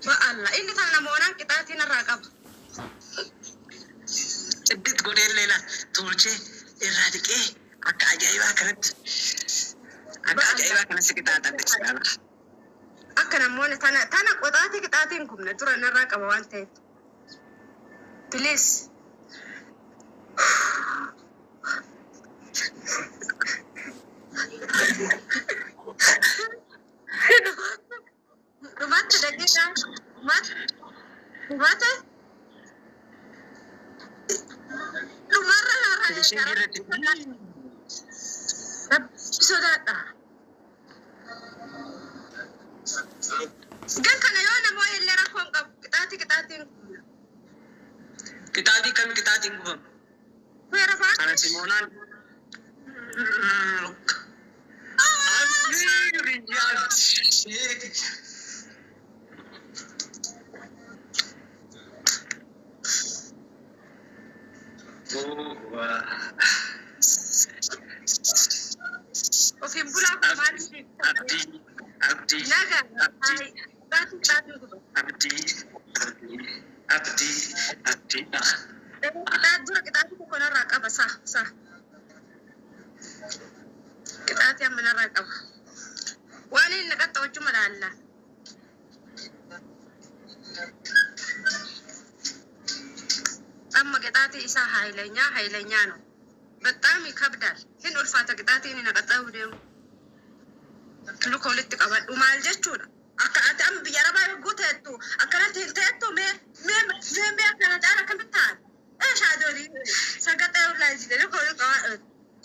Ba'alla inni tana namoonaan qixaatiin irraa qaba. Iddit godhee illee tolchee irraa dhiqee akka ajaa'ibaa kanatti akka ajaa'ibaa kanatti qixaaxan. Akka namoonni tana tana qoxaatii qixaatiin gubne dura narraa qaba waan ta'eef. Please. Dhumatti daqiiqaa dhumatti dhumate dhumarra narraa eegara. Rabbi sodaadha. Gan kana yoo namoonni illee rakkoo hin qabu qixaatii qixaatiin gubna. Qixaatii kam qixaatiin gubamu? Seera Kana fa'a. Simoonaan. Ofiin bulaa kun maal siif Abdii, Abdii, Nagaa. Abdii, Qixaatii qixaatiin guba. Abdii, Abdii, Abdii, Abdii. Qixaat dura qixaatii tokko narraa qaba sa sa. Qixaatii amma narraa qaba. Waan inni naqatta wajjuma laalla. Amma qixaatii isaa haayilanyaa haayilanyaa ነው። በጣም ይከብዳል። hin ulfaata qixaatii inni naqaxxa'uu deemu. Luka walitti qabadhu maal jechuudha? Akka ati amma biyya arabaa yogguu teettu akkanatti hin teettu mee mee mee mee akkana caala akkamitti ta'an? Ee shaadoolii sagaxee ollaa jide luka walitti qabadhu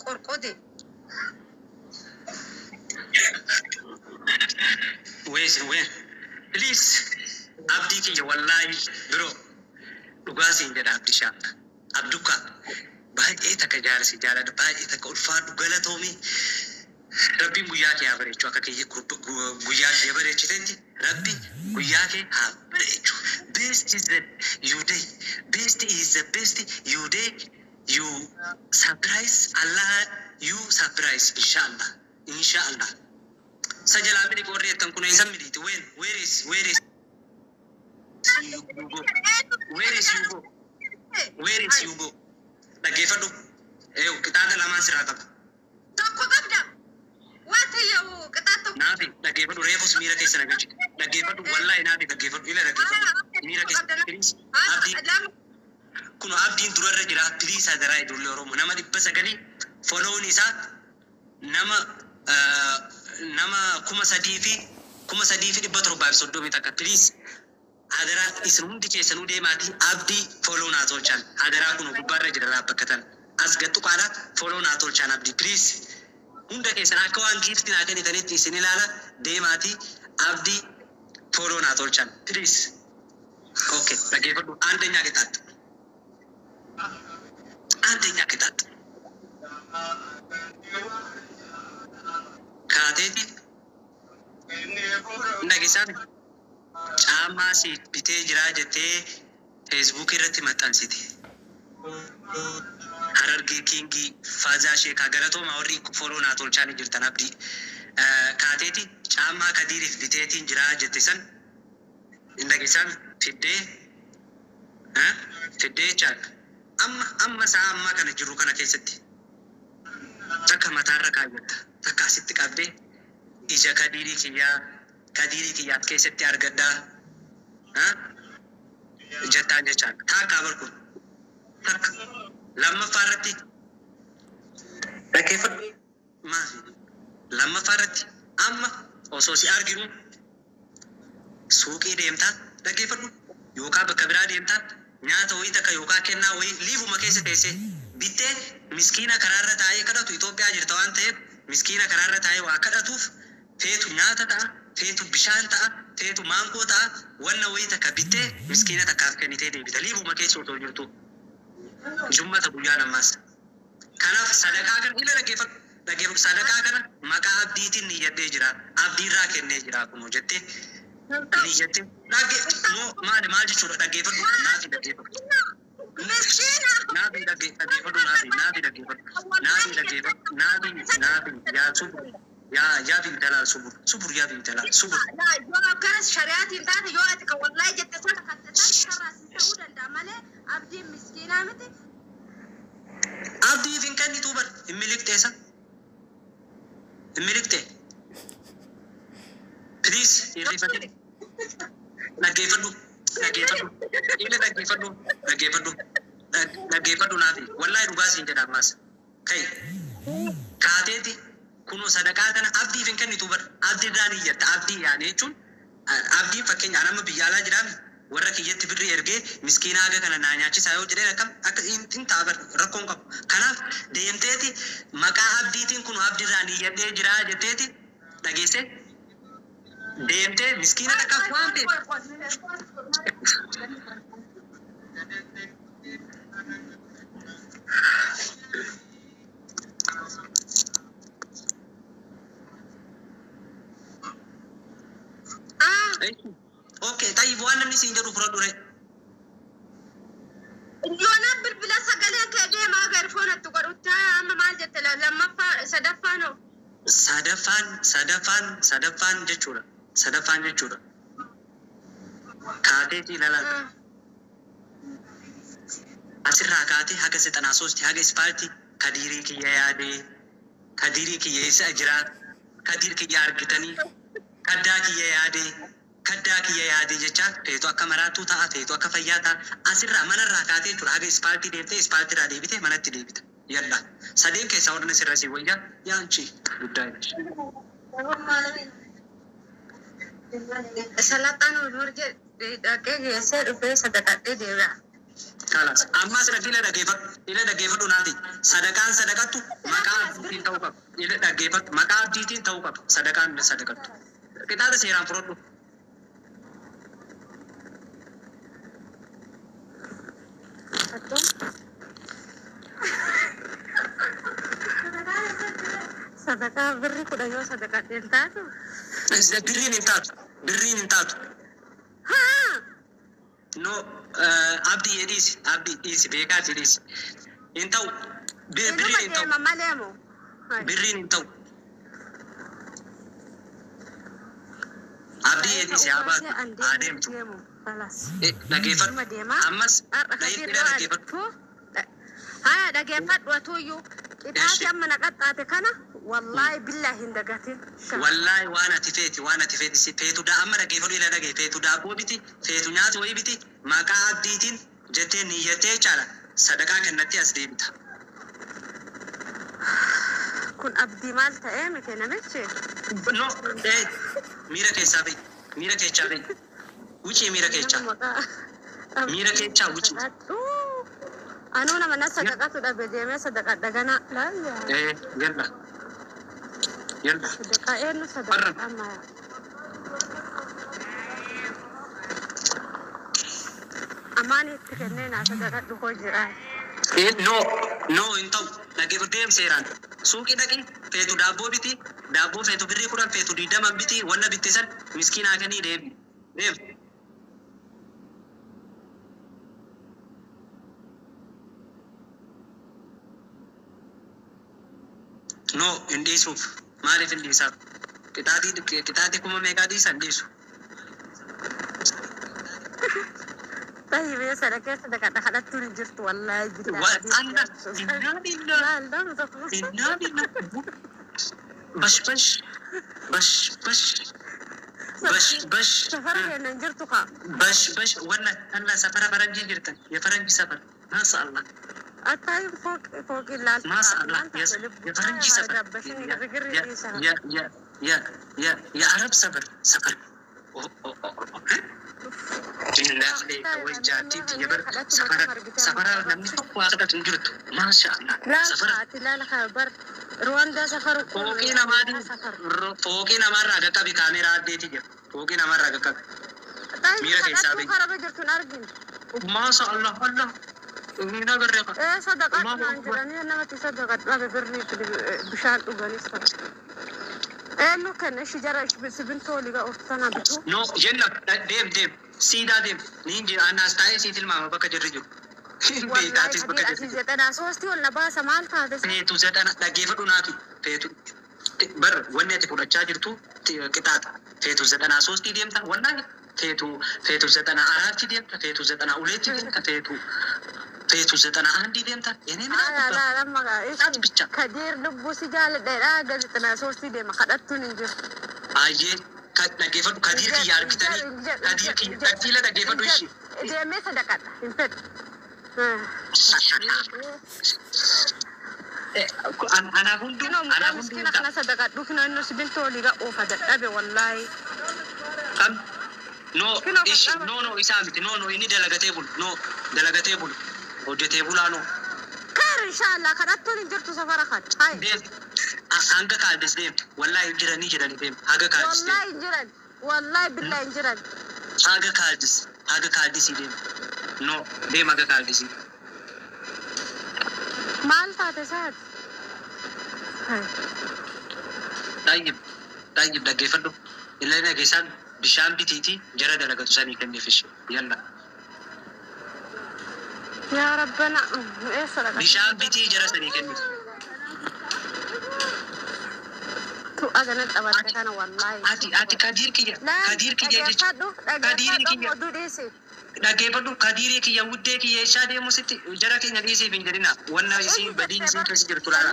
qorqote. Wees ween. Please. Abdii kiyya wallaahi biroo dhugaa siin jedha Abdishaa. Abdukka baay'ee takka jaarsi jaaladha, baay'ee takka ulfaadhu, galatoomi. Rabbiin guyyaa kee haa bareechu, akka kiyya guyyaa kee bareechitetti Rabbi guyyaa kee haa bareechu. Best is the you day. Best is the best you day. You surprise Allah, you surprise inshallah. Inshallah. Sa jalaa miti qorri jettan kun eessa mitiiti? Ween where is you go? Where is you go? Where is you go? Dhaggeeffadhu. Eeyu qixaaxa lamaan sirraa qaba. Tokko qabda. Waan ta'eef qixaat tokko. Naafi dhaggeeffadhu, reefus miira keessa na galchite. Dhaggeeffadhu, wallaahi naafi dhaggeeffadhu, ila dhaggeeffadhu. Miira keessa. Please Abdii Lama. kun Abdiin durarra jira. Please hadaraa ijoollee Oromoo, nama 900 follown isaa nama 3731. Please hadaraa isin hundi keessanuu deemaatii Abdii follow naa tolchaan hadaraa. Kun gubbaarra jira dhaabbatan as gattu qaala follow naa tolchaan Abdii, please. Hunda keessan akka waan giifti naa kennitanitti isin ilaala, deemaatii Abdii follow naa tolchaan, please. Okay, dhaggeeffadhu. አንደኛ ቅጣት፣ አንደኛ ቅጣት kaateeti dhageessaan caammaa si bitee jiraa jettee Facebook irratti maxxansite. Harargee Kingii Faazaa Sheekaa galatooma, warri follow naa tolchaa ni jirtan Abdii. Kaateeti caammaa Kadiiriif biteetiin jiraa jette san hin dhageessaan fiddee fiddee jechaadha. Amma amma sa'a ammaa kana jiru kana keessatti takka mataarra kaayyatta, takka asitti qabdee ija Kadiirii kiyyaa Kadiirii kiyyaaf keessatti argadhaa jettaan jechaadha. Taakkaa bar kun takka. Lammaffaa irratti dhaggeeffadhu. Maali? Lammaffaa irratti amma osoo si arginu suuqii deemtaa, dhaggeeffadhu, yookaan bakka biraa deemtaa nyaata wayii takka yookaan kennaa wayii liifuma keessa teessee bittee miskiina karaarra taa'ee kadhatu, Itoophiyaa jirta waan ta'eef miskiina karaarra taa'ee waa kadhatuuf, feetu nyaata ta'a, feetu bishaan ta'a, feetu maangoo ta'a, wanna wayii takka bittee miskiina takkaaf kennitee deebita liifuma keessa otoo jirtu jummata guyyaan ammaas. Kanaaf sadaqaa kana ila dhaggeeffadhu. Dhaggeeffadhu, sadaqaa kana maqaa Abdiitiin niyyadhee jira. Abdiirraa kennee jira kunoo jettee niyyattee dhagge moo maali maal jechuudha? Dhaggeeffadhu, naafi dhaggeeffadhu. Miskiina. Naafi dhaggeeffadhu, naafi naafi dhaggeeffadhu, naafi dhaggeeffadhu, naafi naafi yaasuu. Yaa yaa bintalaal subur subur yaa bintalaal subur. Laa, yoo akkanas shari'aatiin taate, yoo ati kan wallaahi jette sana kan ta'e sarraa si ta'uu danda'a malee abdiin miskiinaa miti. Abdiif hin kennituu bar hin miliqxee isa. Hin miliqxee. Please hirrifatin. Dhaggeeffadhu. Dhaggeeffadhu. Ila dhaggeeffadhu. Dhaggeeffadhu. Dhaggeeffadhu naafi. Wallaahi dhugaa siin jedha ammas. Kai. Kaateeti kunoo sadaqaa kana abdiif hin kennitu bar. Abdiirraan iyyatta. Abdii yaane jechuun abdiin fakkeenya an amma biyya alaa jiraame warra kiyyatti birrii ergee miskiina haga kana naa nyaachisaa yoo jedheen akkam akka hin ta'a bar rakkoon qabu. Kanaaf deemteeti maqaa abdiitiin kun abdiirraan iyyadhee jiraa jetteeti dhageessee deemtee miskiina takkaaf waan ta'e. Ah, Okay, tayyib waan namni siin jedhu fudhadhu ree. Yoona bilbila sagalee kee deemaa garfoonatti godhutti amma maal jette lammaffaa sadaffaan hoo? Sadaffaan sadaffaan sadaffaan jechuudha. Sadaffaan jechuudha. Kaateetii ilaala. Asirraa kaatee haga sexanaa soosti haga ispaaltii kadiirii kiyya yaadee kadiirii kiyya eessa jira kadiir kiyya argitanii kaddaa kiyya yaadee kaddaa kiyya yaadee jecha feetu akka maraattuu ta'a feetu akka fayyaa ta'a asirraa manarraa kaatee jechuudha haga ispaaltii deemtee ispaaltiirraa deebitee manatti deebita. Yalla sadeen keessaa warri sirra si wayyaa yaanchi guddaa jechuudha. Salaxaan ol dhaqee geessee dhufee sadaqadhee deebi'a. Kalas. Ammas ila dhaggeeffadhu. Ila dhaggeeffadhu naati. Sadaqaan sadaqattu maqaa abdiitiin ta'uu qaba. Ila dhaggeeffadhu. Maqaa abdiitiin ta'uu qaba. Sadaqaan sadaqattu. Qixaata seeraan fudhadhu. Sadaqaa birri 10 yoo sadaqadheen taatu. Birriin hin taatu. Birriin hin taatu. Haa! No, abdii dhiisi. Abdii dhiisi. Beekaati dhiisi. Hin ta'u. Inuma Birriin hin ta'u. deema malee moo? Birriin hin ta'u. Abdii dhiisi haa baatu. Haa deemtu. Dhaggeeffadhu. Inuma deema. Ammas Har'a kadir ila dhaggeeffadhu. Haya dhaggeeffadhu atuyyuu. Qixaati amma na qaxxaate kana wallaahi billaahi hin dagatin. Wallaahi waan ati feeti waan ati feeti si feetu daa amma dhaggeeffadhu ila dhagee feetu daabboo biti feetu nyaata wayii biti maqaa abdiitiin jettee niyyattee jechaadha sadaqaa kennatti as deebita. Kun abdii maal ta'ee miti namichi? No, miira keessaa bahi miira keessaa bahi wucii miira keessaa miira keessaa wucii. Anuu nama na sadaqatu dhabe deemee sadaqadha gana. Laayyaa. Yalla yalla. Sadaqaa eenyu sadaqadha amma? Amaan itti kennee naa sadaqadhu koo jira. No no hin ta'u dhaggeeffadhu deem seeraan suuqii dhaqi feetu daabboo biti daabboo feetu birrii 10 feetu 20 biti wanna bitte san miskiinaa kennii deem deem. No hin dhiisuuf maaliif hin dhiisaaf qixaatii qixaatii kuma meeqaa dhiisan dhiisu. Tayyibee sadaqee sadaqadha kadhattuun hin jirtu wallaahi Wa alla innaa billah Laal nama tokko. innaa billah bash bash bash bash bash bash Safara keenya hin jirtu kaa. bash bash walla alla safara faranjii jirtan የፈረንጅ ሰፈር ማሻ አላህ Attaayin fooqii laaltu. ማሻ አላህ የፈረንጅ ሰፈር የአረብ ሰፈር ሰፈር ወይ jaartii tiyya bar safara safara namni tokko waa kadhatu hin jirtu maasha Allah Laal safara ati laal kaa bar Ruwaandaa safaru fooqii namaatiin fooqii namaarraa qaqqabi kaameeraa addeeti jira fooqii namaarraa qaqqabi miira keessaa Kadhattuu bahi. karaba jirtu hin arginu. Maasha Allah Allah hin agarre qa Ee sadaqadhu Allahu naan Akbar. jedhanii namatti sadaqadhu dhabe birrii bishaan dhuganis ta'e. Eenyu kenna ishi jara sibintoo liga oftana bitu. No yella deem deem siidaa deem niin jira annaas taa'ee sii tilmaama bakka jirri jiru. Beekaatis bakka Wallaahi jirri asii zexanaa soostii ol na baasa maal taate? Feetu zedhana dhaggeeffadhu naatu feetu Bar wanni ati fudhachaa jirtu qixaaxa. Feetu 93 deemta wallaahi, feetu 94 deemta, feetu 92 deemta, feetu 91 deemta. እኔ ምን አገባኝ? ቅጣት ብቻ። Kadiir lubbuu si jaaladheedha 93 deema kadhattuun hin jiru. Ayyee, dhaggeeffadhu, Kadiir kiyya argitanii, Kadiir kiyya dhaggiila dhaggeeffadhu ishii. Deemee sadaqadha hin fedhu. Anaaf hunduu Kinoo mucaa anaaf hunduu miskiina kana sadaqadhu, kinoo inni sibiltoo olii oofa dadhabe wallaahi. Kam? No. Kinoo ishi kan no, no, isaa miti, no, no, inni dalagatee bulu, no, dalagatee bulu, hojjetee bulaa, no. Kar inshaallah kadhattuun hin jirtu safara kan. Hai. Deem, hanga kaaldis deem, wallaahi jiranii jiranii, deem haga kaaldis deem. Wallaahi hin jiran. Wallaahi billaahi hin jiran. Haga kaaldis, haga kaaldisii deem, no, deem haga kaaldisii. Maal taate saati? Hai. Tayyib, tayyib, dhaggeeffadhu, illee dhageessaan bishaan bitiitii jara dalagatu sanii kenniif ishi, yalla. Yaa Rabbana eessa dhaqaa? Bishaan bitii jara sanii kenniif. Tu agana qabatte kana wallaahi. Ati Kadiir kiyya, Kadiir kiyya jecha Dhaggeeffadhu, Kadiirii dhaggeeffadhu, kiyya. Oduu dhiisi. Dhaggeeffadhu, Kadiirii kiyya, wuddee kiyya, eessaa deemu sitti jara keenya dhiisiif hin jedhina, wanna isiin badiin isiin keessa jirtu laala.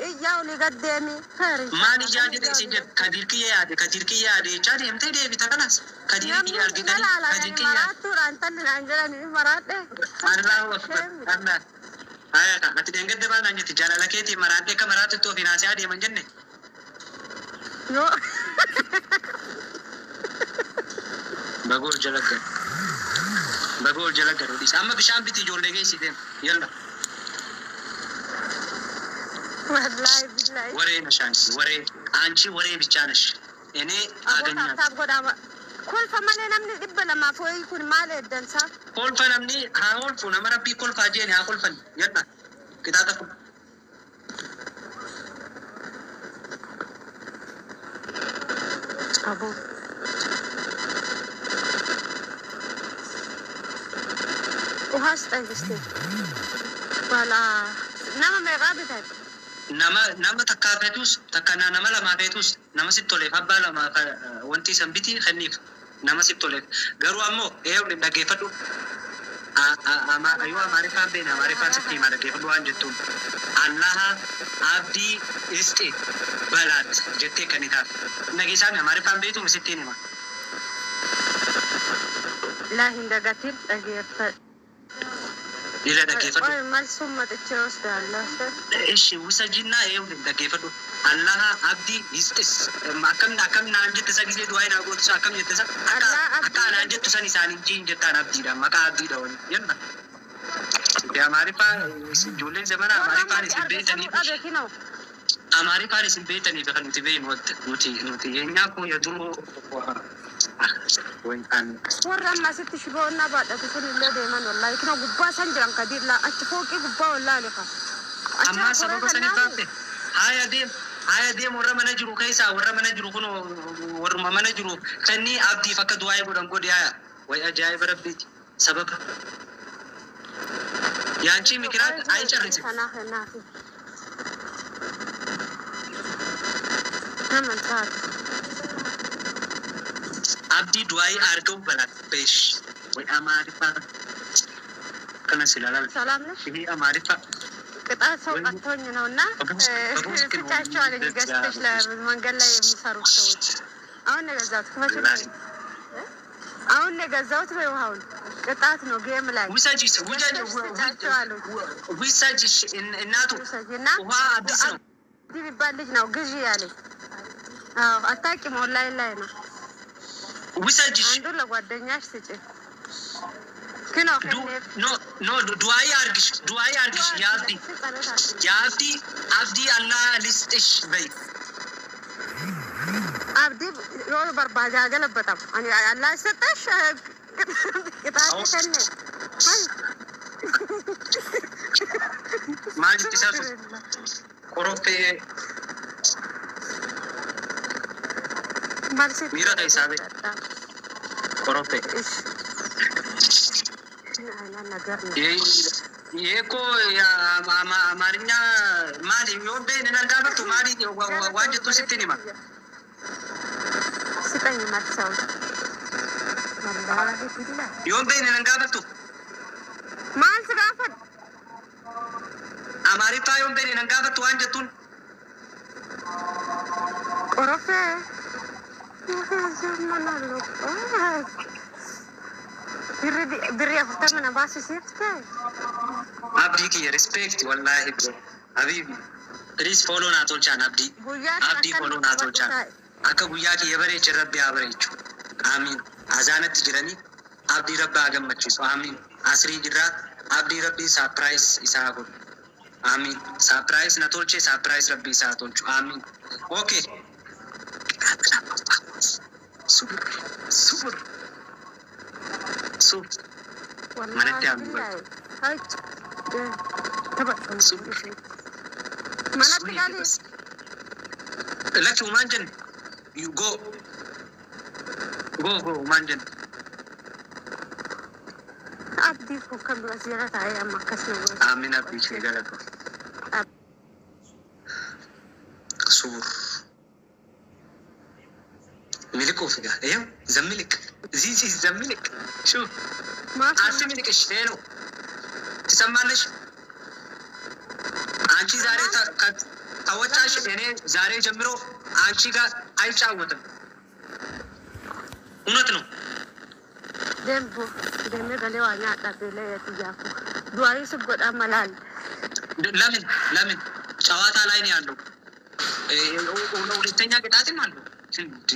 Iyyaa olii gad deemi. Maal ijaa jedhe isin jedhe? Kadiir kiyya yaade, Kadiir kiyya yaade jechaa deemtee deebita kanas. Kadiirii kiyya argitanii, Kadiir kiyya yaade. Maraattuudhaan talli naan jedhanii maraadhe. Allahu akbar, Allah. Haya ka ati dheengadda baanaan jette jaalala keetii maraadhee akka maraattutti ofiin haasa'aa deeman jenne. Yoo. Bagool jala galu. Bagool jala galu dhiisa. Amma bishaan biti ijoollee geessi deem. Yalla. Wallaahi billaahi. ወሬ ነሽ አንቺ፣ ወሬ፣ አንቺ ወሬ ብቻ ነሽ። እኔ አገኛለሁ። Tap godhaa. Kolfa malee namni 200 wayii kun maal eeddansaa? Kolfa namni haa kolfu, nama rabbii kolfaa jeeni haa kolfan. Yalla, qixaaxa kun. Aboo. ውሃ ስጠኝ እስኪ። Balaa nama meeqaa bitan? Nama takkaa feetus, takka nama lamaa feetus, nama sitti toleef, abbaa lamaa wanti isan biti kenniif, nama sitti toleef. Garuu ammoo eeyyuu dhaggeeffadhu. Yoo Amaariffaan beekne Amaariffaan sitti himaa, dhaggeeffadhu waan jettuun. Allaha abdii isxi balaat jettee kan itaaf. Dhageessaan Amaariffaan beektu sittiin hima. Laa hin dagatin, dhaggeeffadhu. Ila dhaggeeffadhu. Oye መልሱን መጥቼ እወስዳለሁ። እሺ ውሰጂና ይኸው dhaggeeffadhu. Allaha abdii isxis akkam akkam naan jette isa gisee du'aa naa gootu akkam jette isa akka akka anaan jettu san isaaniin jiin jettaan abdiidha, maqaa abdiidha waliin jenna. Amaariffaa ijoolleen zamana Amaariffaan isin beektaniif Dhabe kinoo. Amaariffaan isin beektaniif kan nuti beeknu nuti የኛ እኮ የድሮ ወይ Warra amma asitti shiboonnaa baadhatu sun illee deeman wallaahi kinoo gubbaa san jiran kadiirlaa achi fooqii gubbaa wallaahi ka. Ammaa sababa saniif baafte, haya deem, haya deem, warra mana jiru keessaa, warra mana jiru kun, warruma mana jiru kanni abdiif akka du'aa godhan godhi. Haya, way ajaa'iba rabbiiti, sababa ያንቺ ምክንያት አይጨርስም። Kanaaf kennaafi. Nama taate. Abdii du'aa argau በላት በሽ ወይ አማሪፋ ከነስ ይላል። ሰላም ነሽ? ይሄ አማሪፋ ቅጣት ሰው ቀጥቶኝ ነው እና ስጫቸው አለኝ ገዝተሽ ለመንገድ ላይ የሚሰሩት ሰዎች። አሁን ነው የገዛሁት። ክፈች። አሁን ነው የገዛሁት። በይ ውሃውን ቅጣት ነው game ላይ ውሰጂ፣ ውሰጂ፣ ስጫቸው አሉ። ውሰጂ እናቱ። ውሰጂና ውሃ አዲስ ነው። አብዲ የሚባል ልጅ ነው ግዢ ያለኝ። አዎ አታውቂም፣ ኦንላይን ላይ ነው። ውሰጂሽ። አንዱ ለጓደኛሽ ስጪ። ክኖ No, no, ዱዓይ አርግሽ፣ ዱዓይ አርግሽ፣ የአብዲ፣ የአብዲ፣ አብዲ አላህ ልስጥሽ በይ። አብዲ yoo barbaade haa galabbatamu. Ani Allah ሰጠሽ ቅጣት ከነ Maal jetti isaatu qoroftee መልስ Miira keessaa bahe. Qoroftee. እሺ ምን አይነት ነገር ነው? ይሄ እኮ አማርኛ maali yoo beekne nan gaafattu maali waan jettu sittiin hima. ስጠኝ መልሰው ወላሂ ቢላሂ Yoo beekne nan gaafattu maal si gaafadhu? Amaariffaa yoo beekne nan gaafattu waan jettuun. Qorofee birrii 40 na baasisiifte. Abdii kiyya respect wallaahi bro habiibi. Please follow naa tolchaan abdii. Guyyaa kana Abdii akkan follow naa qabadhu tolchaan. taa'e. Akka guyyaa kiyya bareeche rabbi haa bareechu. Amiin. Azaanatti jiranii abdii rabbi haa gammachiisu. Amiin. Asrii jirraa abdii rabbi surprise isaa godhu. Amiin. Surprise na tolche surprise rabbi isaa haa tolchu. Amiin. Okay. Subur. Subur. Subur. Manatti Wallaahi haa billaahi. Hach. Taphadhu. Subur. Manatti gali. Lakki umaan jennu. You go. Go go umaan jennu. Abdii koo kan bira jala taa'ee amma akkas na godhe. Amiin abdii ishee galatu. Subur. Miliquuf egaa. Eeyyam zammilik. This is zammilik. Shuf. Maaf አትምልቅሽ ሄሎ ትሰማለሽ? አንቺ ዛሬ ተወጣሽ። እኔ ዛሬ ጀምሮ አንቺ ጋር አይጫወትም። እውነት ነው። deembu deemee galee waa nyaadhaa beelee xiyyaafuu. Du'aayi si godhaa malaal. ለምን ለምን ጨዋታ ላይ ነው ያለው። ሁለተኛ ቅጣትም አለው እንዴ!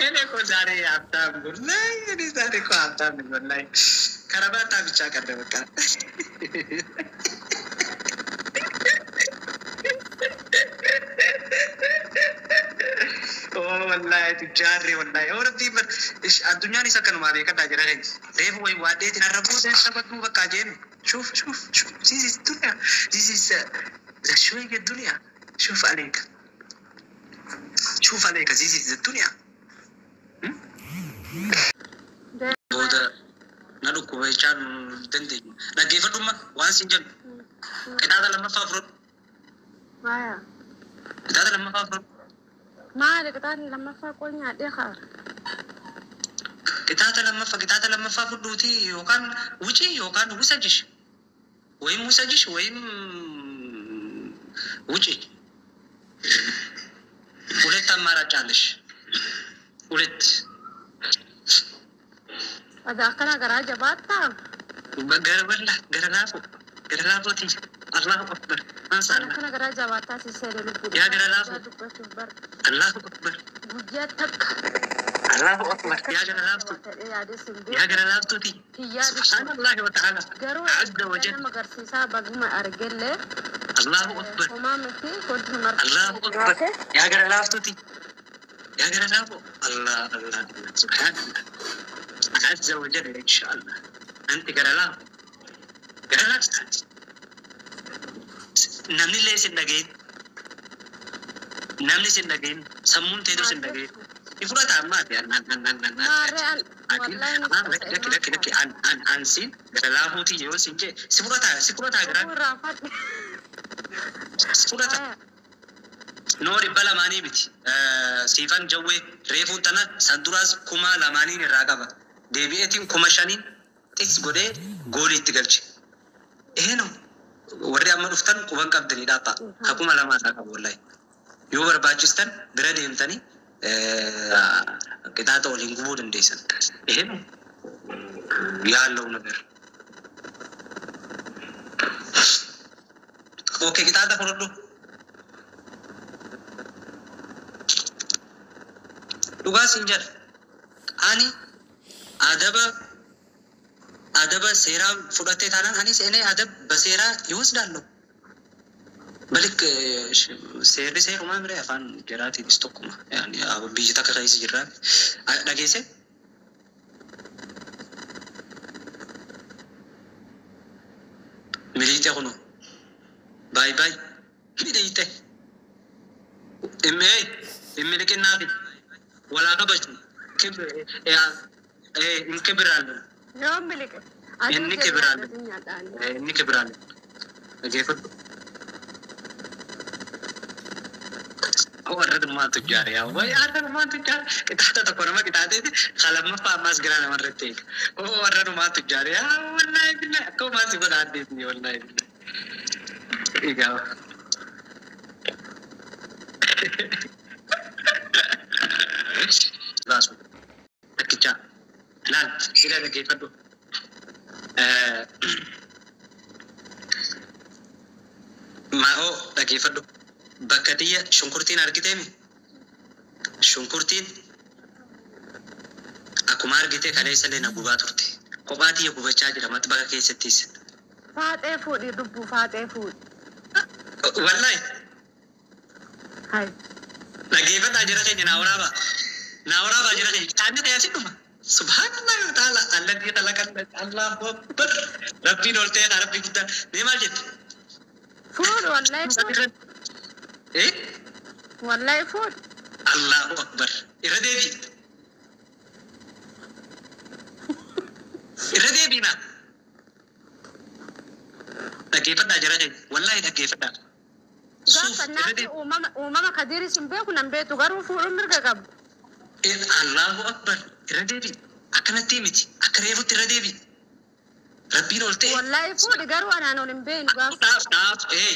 እኔ እኮ ዛሬ ሀብታም ወላሂ፣ እኔ ዛሬ እኮ ሀብታም ነኝ ወላሂ። ከረባታ ብቻ ቀረ በቃ። ወላሂ ቱጃሬ ወላሂ ኦረቢ በር እሺ፣ አዱኛን ይሰከኑ ማቤ ከዳ ጀረ ሬፍ ወይ ዋዴት ነረቡ ሰበቱ በቃ ጄም ሹፍ ሹፍ ሹፍ ዚስ ኢዝ ዱንያ ዚስ ኢዝ ዘ ሽወይ ዱንያ ሹፍ አለይከ ሹፍ አለይከ ዚስ ኢዝ ዱንያ booda na dhukkuba jechaan dandeenyu dhaggeeffadhumma waan sin jedhu qixaaxa lammaffaa fudhadhu Maaya. qixaaxa lammaffaa fudhadhu Maali qixaanni lammaffaa qoon nyaadhee kaa. qixaaxa lammaffaa fudhuutii yookaan wucii yookaan wusajish ወይም ውሰጅሽ ወይም ውጪ። ሁለት አማራጭ አለሽ። ሁለት Ati akkana garaa jabaattaa? ገረበላ ገረላፎ ገረላፎቲ አላሁ አክበር Ani ማንሳላ akkana garaa jabaattaa si seene lubbuu. Yaa gara laafu. Dubbachuuf bar. አላሁ አክበር Guyyaa takka. አላሁ አክበር ያ ገረላፍቱ Ta'ee yaadee sin ያ beeku. ገረላፍቱቲ Kiyyaa ሱብሓነላሂ ወተዓላ Garuu ዐዘ ወጀል nama agarsiisaa baguma argellee አላሁ አክበር homaa miti wanti nu marti. አላሁ አክበር ያ ገረላፍቱቲ ያ ገረላፎ አላህ አላህ ሱብሓነላህ ዐዘ ወጀል ኢንሻአላህ አንተ ገረላፎ ገረላፍቱ namni illee sin dhagahin namni sin dhagahin sammuun teetu sin dhagahin ni fudhata ammaati an an an an an Maarree an wallaahi ni lakki lakki lakki lakki an an an sin gara laafuuti yoo sin jee si fudhata si fudhata gara Lubbuu irraa fadhi. si fudhata noo 200 miti siifan jawwee reefuun tana san duraas 2000 irraa qaba deebi'eetiin 5000 xis godhee goolii itti galche ይሄ ነው warri amma dhuftan quban qabdanii dhaabba ka 2000 irraa qabu wallahi yoo barbaachistan bira deemtanii qixaaxa waliin gubuu dandeessan ይሄ ነው ያለው ነገር ኦኬ qixaaxa fudhadhu dhugaa siin jedha ani adaba adaba seeraa fudhattee taanaan anis እኔ አደብ በሴራ ይወስዳለሁ በልክ seerri seerumaa mire afaan jaraatiinis tokkuma biyyi takka keessa jirraa dhageesse miliixe kuno baay baay miliixe immee immiliqinnaafi walaa kabajnu inkibiraallen Yoo miliqe. Inni kibiraan. Inni kibiraan. Dhageeffadhu. Warra dhummaan tujjaara yaa wayi warra dhummaan tujjaara qixaata tokko nama qixaateeti kalammaffaa ammaas giraa namarratti eega. Warra dhummaan tujjaara yaa wallaahi billahi akka homaa si godha addeeti wallaahi billahi. Egaa. Baasu. Takkichaa. Laal ila dhaggeeffadhu. Maa'oo dhaggeeffadhu. Bakka xiyya shunkurtiin argiteemi? Shunkurtiin akkuma argite kaleessa illee na gubaa turte. Kophaa xiyya gubachaa jira maxbaqa keessattis. Faaxee fuudhi lubbuu faaxee fuudhi. Wallaahi Hai. dhaggeeffadhaa jira keenya naa waraabaa. Naa waraabaa jira keenya. Qaamni ta'ee dhuma. Subhaanallah wa ta'ala alladii khalaqal Allahu akbar. Rabbiin ol ta'ee rabbii guddaa. Mee maal jette? Fuudhi wallahi fuudhi. Eh? Wallahi fuudhi. Allahu akbar. Irra deebii. Irra deebii naa. Dhaggeeffadhaa jira keenya. Wallaahi dhaggeeffadhaa. Suuf Gaafa irra naafi deebii. uumama kadiiris hin beeku nan beektu garuu fuudhuun mirga qabu. Allahu akbar. Irra deebii. Akkanatti miti. Akka reefutti irra deebii. Rabbiin ol ta'e. Wallahi fuudhi garuu anaan ol hin beenu gaafa. Dhaaf dhaaf ee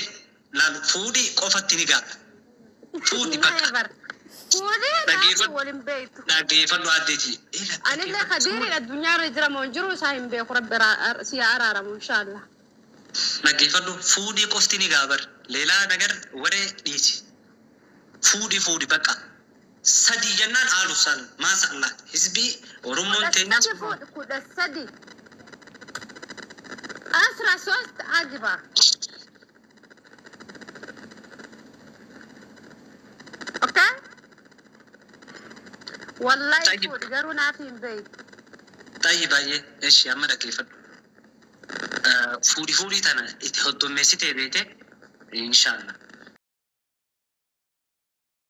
laal fuudhii qofatti ni ga'a. Fuudhi bakka. Never. Fuudhi naafi Dhaggeeffadhu. wal hin beektu. Dhaggeeffadhu addeeti. Anillee kadiiriin addunyaa irra jira moo hin jiru isaa hin beeku rabbi si haa araaramu inshaallah. Dhaggeeffadhu fuudhii qofti ni ga'a bar. Leelaa nagar waree dhiisi. Fuudhi fuudhi bakka. Sadii jennaan aalu sal maasa Allah. Hizbii Oromoon Kudha teenyas sadi fuudhi 13. 13 ajiba. Okay? Wallahi Tayyib. fuudhi garuu naafi hin beektu. Xayyi baay'ee eshi amma dhaggeeffadhu. Fuudhi fuudhii tana itti hoddommeessitee beekte inshaallah.